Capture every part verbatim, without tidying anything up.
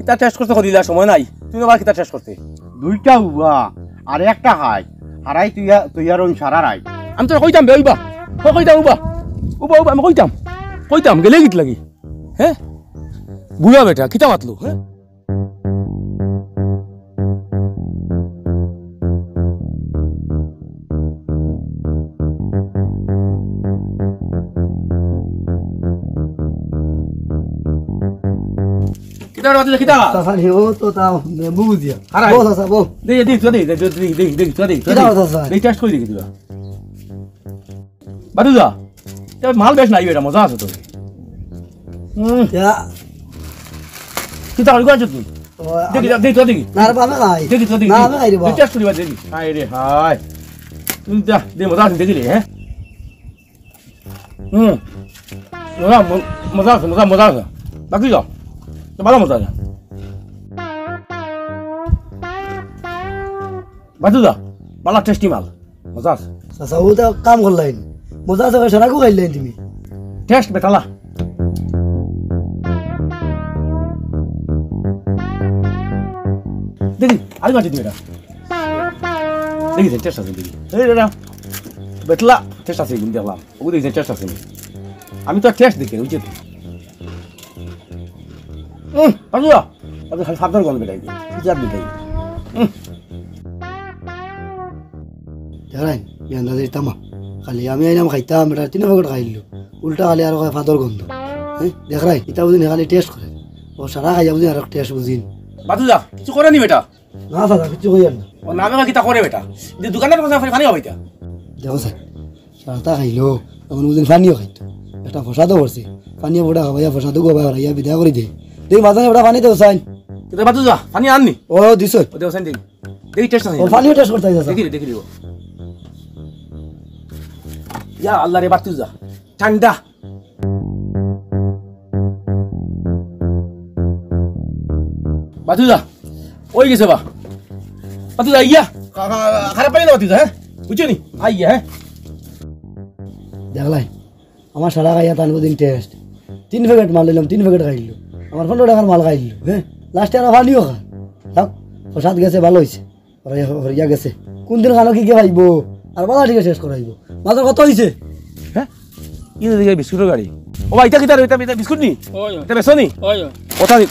কিতা টেস্ট করতে কইলা, সময় নাই। তুমি আবার কিতা টেস্ট করতে? দুইটা উবা আর একটা খাই। হারাই তুইয়া, তুইয়ার ওই সারা রাই। আমি তো কইতাম বে, উবা। ও কইতাম উবা। উবা, উবা, আমি কইতাম। কইতাম, গেলে কিতা লাগি? হে? বুড়া বেটা, কিতা মাতলো, হে? কিতা রে বাতিজা, কিতা? চাচা, হে, ও তো তা, বুঝিয়া। আরে। বল, চাচা, বল। দে, দে, দে, দে, দে, দে, দে, দে, দে, দে, দে। কিতা, চাচা? এই টেস্ট করি দেখি দিবা। বাতিজা, এ মাল বেশ নাই, এটা মজা আছে তো। হুম। ইয়া। কিতা করি, কই আছো তুমি? ও, দেখি, আমি দেখি, দেখি, দেখি। না রে বাবা, খাই। দেখি, দেখি, না, দেখি। আমি খাই রে বাবা। টেস্ট করি, দেখি। হায় রে, হায়। তুমি যা, দে, মজা আছে, দেখি রে, হ্যাঁ? হুম। মজা, ম-, মজা আছে, মজা, মজা আছে। বাকি যাও। তো ভালো মজা আছে। বাকি যাও। ভালো টেস্টি মাল। মজা আছে। চাচা, ও তো কাম করলাইন। মজা আছে, সারাগু খাইলাইন তুমি। টেস্ট বেতালা। দেখি, আরেক বার দিবি এটা। দেখি, টেস্ট আছে, দেখি। এই রে, বেতলা, টেস্ট আছে, কিন্তু দেখলাম। ও দেখি, টেস্ট আছে। আমি তো টেস্ট দেখি, বুঝছি তো। হুম, পাঁচুয়া। তবে খালি ফাদর গন্ধ বেটাই, বিচার বেটাই। হুম। দেখরাইন, বেআন্দাজি তামা। খালি আমি আইলাম খাইতাম, বেটা তিন প্যাকেট খাইলো। উল্টা খালি আরো কয় ফাদর গন্ধ। হ্যাঁ, দেখরাইন, ইতা বুঝিন খালি টেস্ট করে। ও সারা খাইয়া বুঝিন আরো টেস্ট বুঝিন। বাদু যা, কিছু করে নি বেটা? না দাদা, কিছু কইয়ার না। ও নামে কিতা করে বেটা? যে দোকানের পাশে পানি খাওয়াইতা। দেখো স্যার, সারাটা খাইলো, এখন বুঝিন পানিও খাইতো। একটা ফসাদও করছে। পানিও বড়া খাওয়াইয়া ফসাদও গোবা হরাইয়া বিদায় করি দে। দেই মাঝে ওটা পানি দেও সাইন। কিন্তু বাদু যা, পানি আননি। ও দিছে। ও দেও সাইন দেই। দেখি টেস্ট আছে। ও পানিও টেস্ট করতে আইছে স্যার। দেখি রে, দেখি রে ও। ইয়া আল্লাহ রে বাদু যা। ঠান্ডা। বাদু যা। ওই গেছে বা। বাদু যা, ইয়া। খা-, খা-, খারাপ পানি না বাদু যা, হ্যাঁ? বুঝছো নি? আইয়া, হ্যাঁ? দেখলাই, আমার সারা খাইয়া তান বুঝিন টেস্ট। তিন প্যাকেট মাল লইলাম, তিন প্যাকেট খাইলো। আমার পনেরো টাকার মাল খাইলো, হ্যাঁ? লাস্টে আর পানিও খা। থাক, প্রসাদ গেছে, ভালো হইছে। হরিয়া, হরিয়া গেছে। কোন দিন খানো কি কে পাইবো? আর বালা ঠিক আছে, শেষ করাইবো। মাত্র কত হইছে? হ্যাঁ? ই তো দেখি বিস্কুটের গাড়ি। ও ভাই, ইটা কিতা রে? ইটা, ইটা বিস্কুট নি? ওই, ওই। ইটা বেচো নি? ওই, ওই। ওটা নি?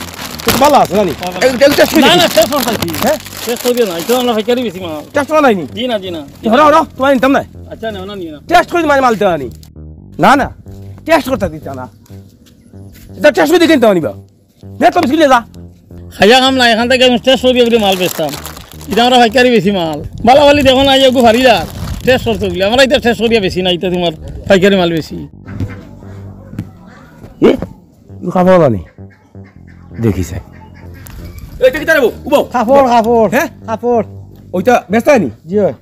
তো ভালা আছে না নি? ভালা। এক, এক টেস্ট করি না, দেখি। না, শেষ করতে কি? হ্যাঁ? শেষ করি না, ইটা আমরা পাইকারি বেশি মাল। টেস্ট করা নাইনি? জি না, জি না। হরো, হরো, তোমার নিতাম না। আচ্ছা, না, না, নিয়ে না। টেস্ট করি তোমার মাল দিতে আনি। না, না, টেস্ট করতে দিতে না। ইটা টেস্ট করি দেখে নিতে আনিবা। নে তো বিস্কুট নিয়ে যা। খাইয়া কাম নাই, এখান থেকে আমি টেস্ট করিয়া বুলে মাল বেচতাম। ইটা আমরা পাইকারি বেশি মাল। বালা বালি দেখো না, ইয়া গু ফারিরা। টেস্ট করতে বুলে। আমরা ইটা টেস্ট করিয়া বেশি না, ইটা তোমার পাইকারি মাল বেশি। এ? ইগু কাপড় আনি। দেখি চাই। এই, ইটা কিতা রে বউ? উবাও। কাপড়, কাপড়। হ্যাঁ? কাপড়। ওইটা বেচতায় নি? জি অয়।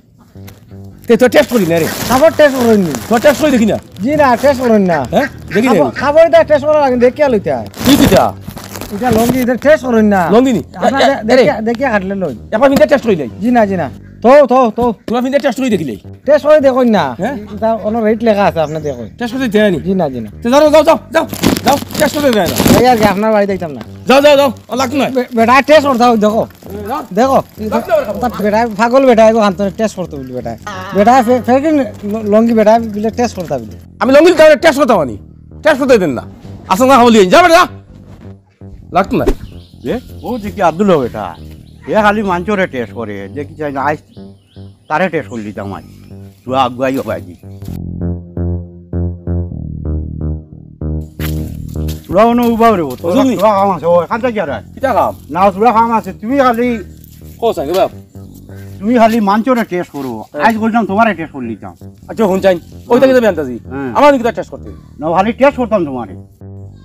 তে তো টেস্ট করি না রে। কাপড় টেস্ট করইন নি? তো টেস্ট করি দেখি না। জি না, টেস্ট করইন না। হ্যাঁ? দেখি না। কাপড়, কাপড় ইটা টেস্ট করা লাগে, দেখিয়া লইতা। কি কিতা? ইটা লঙ্গি, ইটা টেস্ট করইন না। লঙ্গি নি? আপনার এ, এ, দে-, এ রে। দেখিয়া, দেখিয়া কাটলে লই। একবার ফিন্দা টেস্ট করি দেই। জি না, জি না। তো, তো, তো। তোমরা ফিন্দা টেস্ট করি দেখিলে। টেস্ট করি দেখইন না। হ্যাঁ? ইটা অনো রেট লেখা আছে, আপনে দেখইন। টেস্ট করি দেয় নি? জি না, জি না। তো যাও, যাও, যাও, যাও, যাও, টেস্ট করি দেয় না। এই আর কি, আপনার বাড়ি যাইতাম না। যাও, যাও, যাও, আর লাগতো না। বে-, বেটা টেস্ট করতাও, দেখো। যাও। দেখো, যাও, যাও, যাও। তা বেটা পাগল বেটা, এগো হান্তরে টেস্ট করতে বলি বেটা। বেটা ফে-, ফেরকিন ল-, লঙ্গি বেটা বিলে টেস্ট করতা বিলে। আমি লঙ্গি তাহলে টেস্ট করতাম আনি। টেস্ট করতে দেন না। আসল না খাওয়ালি, যা বেটা, যা। লাগতো না। এ, ও যে কি আব্দুল হবে এটা? এ খালি মাঞ্চরে টেস্ট করে, দেখি চাই না, আইস তারে টেস্ট করি দিতাম আজ। তুই আগুয়াই হবে আজি। তুরা অনো উবাও রে, তোরা বুঝলি? তুরা কাম আছে, ও এখান থেকে আর আয়। কিতা কাম? না, তুরা কাম আছে, তুমি খালি কও চাই, বাপ। তুমি খালি মাঞ্চরে টেস্ট করো। হ্যাঁ। আজ বললাম তোমারে টেস্ট করি দিতাম। আচ্ছা, হুন চাই। ওইটা কিতা বেআন্দাজি? হ্যাঁ। আমার কিতা টেস্ট করতে? না, খালি টেস্ট করতাম তোমারে।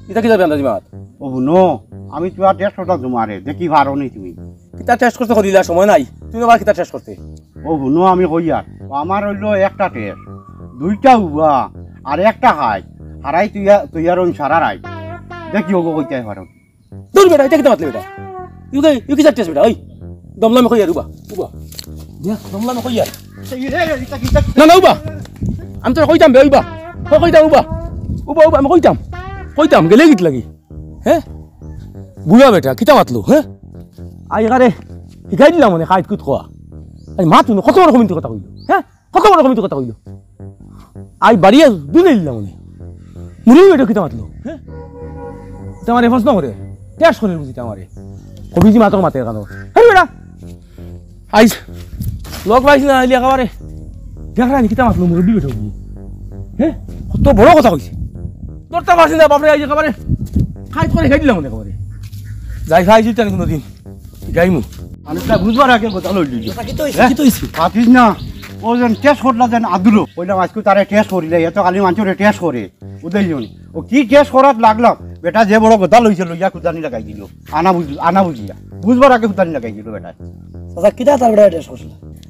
ইটা কিতা বেআন্দাজি মাত? ও হুনো, আমি তুরা টেস্ট করতাম তোমারে, দেখি পারো নি তুমি। কিতা টেস্ট করতে কইলা, সময় নাই। তুমি আবার কিতা টেস্ট করতে? ও হুনো, আমি কইয়ার, ও আমার অইলো একটা টেস্ট, দুইটা উবা আর একটা খাই। হারাই তুইয়া, তুইয়ার ওই সারা রাই। দেখি ওগো কইতে পারো। দূর বেটা, ইটা কিতা মাতলে বেটা? ইউ কে, ইউ কিতা টেস্ট বেটা? ওই, দমলামে কইয়ার, উবা, উবা। দেখ, দমলামে কইয়ার। না, না, উবা। আমি তো কইতাম বে, উবা। ও কইতাম, উবা। উবা, উবা, আমি কইতাম। কইতাম, গেলে কিতা লাগি? হ্যাঁ? বুড়া বেটা, কিতা মাতলো, হে? আই কারে, হিকাই দিলাম মানে, খাইত কুত খোয়া। আই মাত হুনো, কত বড় কমিটি কথা কইলো, হে? কত বড় কমিটি কথা কইলো? আই বাড়িয়ে দুধে দিলাম মানে। মুরব্বি বেটা কিতা মাতলো, হে? ইতা আমারে প্রশ্ন করে, টেস করে বুঝিতে আমারে। কবি যে মাতক মাতে কেন? আরে বেটা, আইজ লগ পাইছি না, আইলি একেবারে। দেখরা নি কিতা মাতলো মুরব্বি বেটা বুঝি। হে? কত বড় কথা কইছে। তোর তা পারছি না, বাপরে, আইজ একেবারে। খাইত করে হিকাই দিলাম মানে একেবারে। যাই খাইছি তানি কোনোদিন। গাইমু। মানুষটা বুঝবার আগে কথা লই দিল। কিতা অইছে? হে? কিতা অইছে? পাতিস না। ও যেন টেস করলা যেন আদুলো। কইলাম, "আইজকু তারে টেস করিলে, এত খালি মানষরে টেস করে।" বুঝাইছনি? ও কি টেস করাত লাগলাম? বেটা যে বড় কথা লইছে, লইয়া কুদানি লাগাই দিল। আনা বুঝ-, আনা বুঝিয়া। বুঝবার আগে কুদানি লাগাই দিল বেটা। চাচা, কিতা তার বেটা টেস করছিল?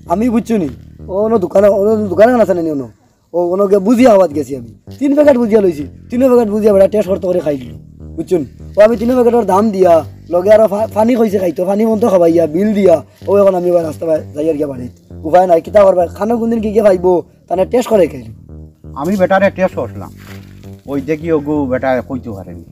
আমি বুঝছি নি। ও অন্য দোকানে, অন্য দোকানে আছে না নি অন্য? ও অন্য গিয়া বুঝিয়া আওয়াজ গেছি আমি। তিন প্যাকেট বুঝিয়া লইছি। তিন প্যাকেট বুঝিয়া বেটা টেস করতে করে খাই দিল। বুঝছনি? ও আমি তিন প্যাকেটর দাম দিয়া, লগে আরো ফা-, পানি কইছে খাইতো, পানি মন্ত্র খাবাইয়া, বিল দিয়া, ও এখন আমি এবার রাস্তা বায় যাইয়ার গিয়া বাড়িত। উপায় নাই, কিতা করবা? খানো কোনদিন কি গিয়া পাইবো? তানে টেস করে খাইল। আমি বেটারে টেস করছিলাম। ওই দেখি ওগু বেটায় কইতো পারেনি।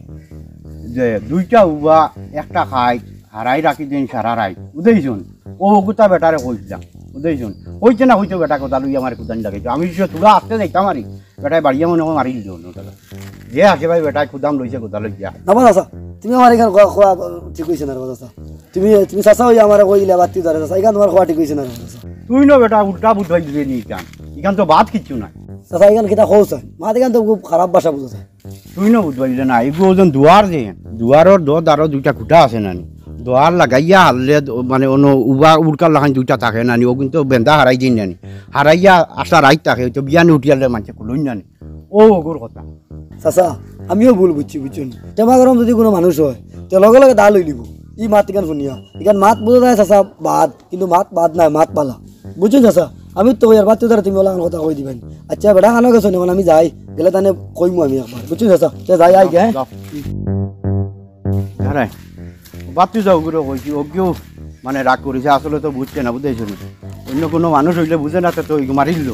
যে দুইটা উবা, একটা খাই, হারাই রাখি দিন সারা রাইত। বুঝাইছনি? ও ওগুতা বেটারে কইছিলাম। বুঝাইছনি? কইতে না কইতে বেটা কথা লইয়া আমার কুদানি লাগাইতো। আমি যে তুলা আসতে যাইতাম আরি, বেটায় বাড়িয়া মনে হয় মারি দিল অন্য কথা। যে আসে ভাই বেটায় কুদাম লইছে কথা লইয়া। না বাবা চাচা, তুমি আমার এখান খোয়া, খোয়া ঠিক অইছে না রে বাবা চাচা। তুমি, তুমি চাচা অইয়া আমারে কই দিলা বাত্তি ধরে চাচা, এখান তোমার খোয়া ঠিক অইছে না রে বাবা চাচা। তুই না বেটা উল্টা বুঝাই দিলে নি ইখান। ইখান তো বাদ কিচ্ছু নাই। চাচা, এখান কিতা কও চাই? মাত এখান তো খুব খারাপ ভাষা বুঝো চাচা। তুই না বুঝবাইলে না, এগু ওজন দুয়ার যে, দুয়ারর দো দারো দুইটা খুঁটা আছে নানি। দুয়ার লাগাইয়া হারলে দ-, মানে অনো উবা উড়কার লাখান দুইটা থাকে নানি, ও কিন্তু বেন্দা হারাই দিন নানি। হারাইয়া আশা রাইত থাকে, ওই তো বিয়ানি উঠিয়ালে মানষে কুলইন নানি। ও ওগুর কথা। চাচা, আমিও ভুল বুঝছি, বুঝছনি? টেমা গরম যদি কোনো মানুষ হয়, তে লগে লগে দা লই লিব। ই মাত ইখান শুনিয়া। ইখান মাত বুঝা যায় চাচা বাদ, কিন্তু মাত বাদ নায়, মাত বালা। বুঝছনি চাচা? আমি তো কইয়ার বাদ তো তুমি ওলা কথা কই দিবেন। আচ্ছা বেটা, খানো গেছো নি? এখন আমি যাই, গেলে তানে কইমু আমি একবার। বুঝছনি চাচা? তে যাই আই গে, হ্যাঁ? যাও। আরে, বাদ তুই যাও, ওগুলো কইছি, ওকেও মানে রাগ করিছে, আসলে তো বুঝছে না, বুঝাইছনি? অন্য কোনো মানুষ অইলে বুঝে না, তো ওই মারি দিল।